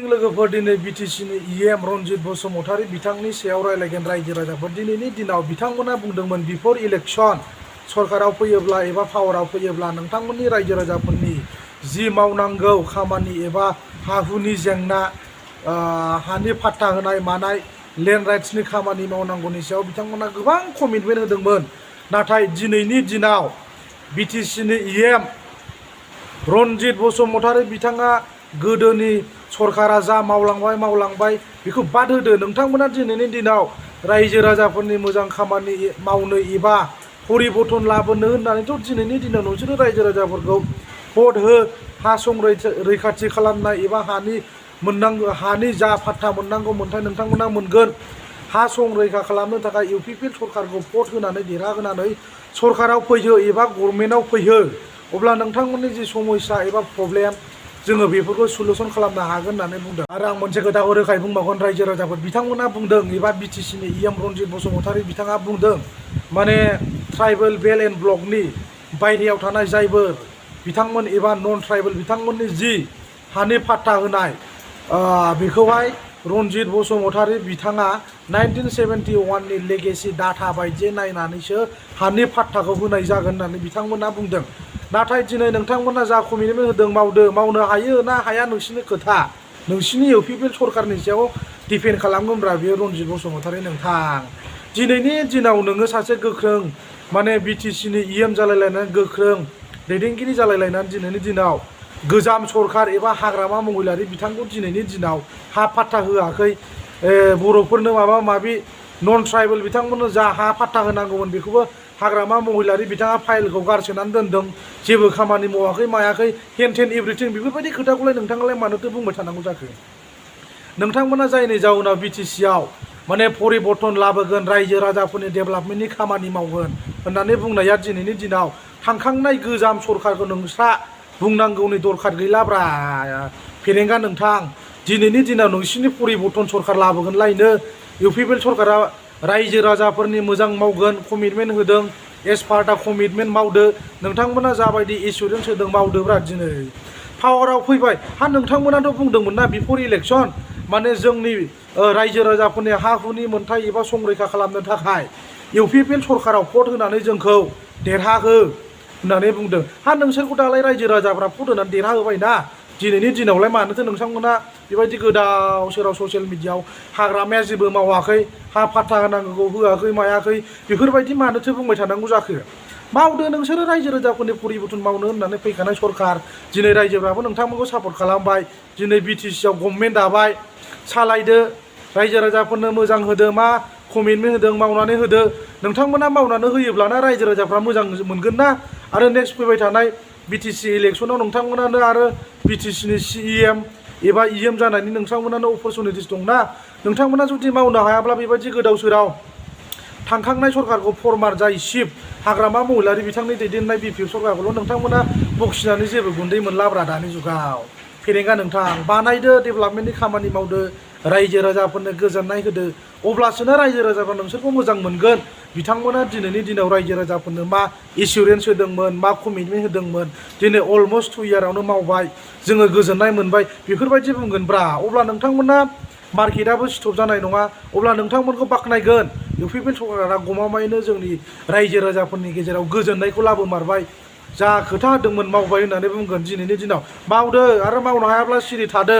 लोगोफोर दिनै बिटिसिनि इएम रनजित बसुमतारी बिथांनि सायाव रायलायगोन रायजो राजाफोर। दिनैनि दिनाव बिथांमोना बुंदोंमोन बिफोर इलेक्शन सरकाराव फैयोब्ला एबा पावाराव फैयोब्ला नोंथांमोननि रायजो राजाफोरनि जि मावनांगौ खामानि एबा हा हुनि जेंना हानि पाट्टा होनाय मानाय लेन्ड राइट्सनि खामानि मावनांगौनि सायाव बिथांमोना गोबां कमिटमेन्ट होदोंमोन। नाथाय दिनैनि दिनाव बिटिसिनि इएम रनजित बसुमतारी बिथाङा गोदोनि सरकारा जा मावलांबाय बेखौ बाद होदो। नोंथांमोना दिनैनि दिनाव रायजो राजाफोरनि मोजां खामानि मावनो एबा परिबर्तन लाबोनो होननानैथ' दिनैनि दिनाव नोंसोरो रायजो राजाफोरखौ भट हो हा संरैखाथि खालामनाय एबा हानि जा पाट्टा मोननांगौ मोन्थाय नोंथांमोना मोनगोन। हा संरैखा खालामनो थाखाय इउपिपिएल सरकारखौ भट होनानै देरहाहोनानै सरकाराव फैयो एबा गभर्नमेन्टआव फैयो। अब्ला नोंथांमोननि जि समस्या एबा प्रब्लेम जोङो बेफोरखौ सलुसन खालामनो हागोन होननानै बुंदों। आरो आं मोनसे खोथाखौ रोखायै बुंबावगोन रायजो राजाफोर बिथांमोना बुंदों एबा बिटिसिनि इएम रनजित बसुमतारी बिथाङा बुंदों माने ट्राइबेल बेल्ट एन्ड ब्लकनि बायहेरायाव थानाय जायफोर बिथांमोन एबा नन ट्राइबेल बिथांमोननि जि हानि पाट्टा होनाय बेखौहाय रनजित बसुमतारी बिथाङा 1971नि लेगेसि डाटा बायदियै नायनानैसो हानि पाट्टाखौ होनाय जागोन होननानै बिथांमोना बुंदों। नाथाय दिनै नोंथांमोना जा कमिटमेन्ट होदों मावनो हायो ना हाया नोंसिनि खोथा, नोंसिनि इउपिपिएल सरकारनि सायाव डिपेन्ड खालामगोनब्रा बेयो रनजित बसुमतारी नोंथां। दिनैनि दिनाव नोङो सासे गोख्रों माने बिटिसिनि इएम जालायलायनानै गोख्रों दैदेनगिरि जालायलायनानै दिनैनि दिनाव गोजाम सरकार एबा हाग्रामा महिलारि बिथांखौ दिनैनि दिनाव हा पाट्टा होआखै। बर'फोरनो माबा माबि नन ट्राइबेल बिथांमोननो जा हा पाट्टा होनांगौमोन बेखौबो हाग्रामा महिलारि बिथाङा फाइलखौ गारसोनानै दोनदों, जेबो खामानि मावाखै मायाखै हेन टेन एभ्रिथिं। बेफोरबायदि खोथाखौलाय नोंथाङालाय मानोथो बुंबाय थानांगौ जाखो? नोंथांमोना जायनि जाउनाव बिटिसिआव माने परिबर्तन लाबोगोन रायजो राजाफोरनि डेभेलपमेन्टनि खामानि मावगोन होननानै बुंनाया दिनैनि दिनाव थांखांनाय गोजाम सरकारखौ नोंस्रा बुंनांगौनि दरखार गैलाब्रा फेरेंगा नोंथां। दिनैनि दिनाव नोंसिनि परिबर्तन सरकार लाबोगोनलायनो इउपिपिएल सरकारा रायजो राजाफोरनि मोजां मावगोन कमिटमेन्ट होदों। एस पार दा कमिटमेन्ट मावदो। नोंथांमोना जाबायदि एसुरेन्स होदों मावदोब्रा। दिनै पावाराव फैबाय नोंथांमोनाथ' बुंदोंमोन ना बिफोर इलेक्शन माने जोंनि रायजो राजाफोरनि हा हुनि मोन्थाय एबा संरैखा खालामनो थाखाय इउपिपिएल सरकाराव भट होनानै जोंखौ देरहाहो होननानै बुंदों। नोंसोरखौ दालाय रायजो राजाफ्रा भट होनानै देरहाहोबाय ना। दिनैनि दिनावलाय मानोथो नोंथांमोना बेबायदि गोदाव सोराव ससियेल मिडियाआव हाग्रामाया जेबो मावाखै, हा पाट्टा होनांगौ होआखै मायाखै बेफोरबायदि मानोथो बुंबाय थानांगौ जाखो? मावदो नोंसोरो रायजो राजाफोरनि परिबर्तन मावनो होननानै फैखानाय सरकार। दिनै रायजोफ्राबो नोंथांमोनखौ सापर्ट खालामबाय। दिनै बिटिसिआव गभर्नमेन्ट दाबाय, सालायदो, रायजो राजाफोरनो मोजां होदो, मा कमिटमेन्ट होदों मावनानै होदो। नोंथांमोना मावनानै होयोब्लाना रायजो राजाफ्रा मोजां मोनगोन ना। आरो नेक्स्ट फैबाय थानाय बिटिसि इलेक्शनाव नोंथांमोनानो आरो बिटिसिनि सिएम एबा इएम जानायनि नोंथांमोनानो अपरचुनिटिस दंना। नोंथांमोना जुदि मावनो हायाब्ला बेबायदि गोदाव सोराव थांखांनाय सरकारखौ फरमार जाय चिफ हाग्रामा महिलारि बिथांनि दैदेननाय बिपिएफ सरकारखौल' नोंथांमोना बखिनानै जेबो गुन्दै मोनलाब्रा दानि जुगाव फेरेंगा नोंथां। बानायदो, डेभेलपमेन्टनि खामानि मावदो, रायजो राजाफोरनो गोजोननाय होदो, अब्लासोना रायजो राजाफ्रा नोंसोरखौ मोजां मोनगोन। बिथांमोना दिनैनि दिनाव रायजो राजाफोरनो मा एसुरेन्स होदोंमोन, मा कमिटमेन्ट होदोंमोन, दिनै अलमस्ट 2 इयारावनो मावबाय, जोङो गोजोननाय मोनबाय बेफोरबायदि बुंगोनब्रा। अब्ला नोंथांमोना मार्केटआबो स्टप जानाय नङा। अब्ला नोंथांमोनखौ बाख्नायगोन इउपिपिएल सरकारा गमामायैनो जोंनि रायजो राजाफोरनि गेजेराव गोजोननायखौ लाबोमारबाय, जा खोथा होदोंमोन मावबाय होननानै बुंगोन। दिनैनि दिनाव मावदो, आरो मावनो हायाब्ला सिरि थादो।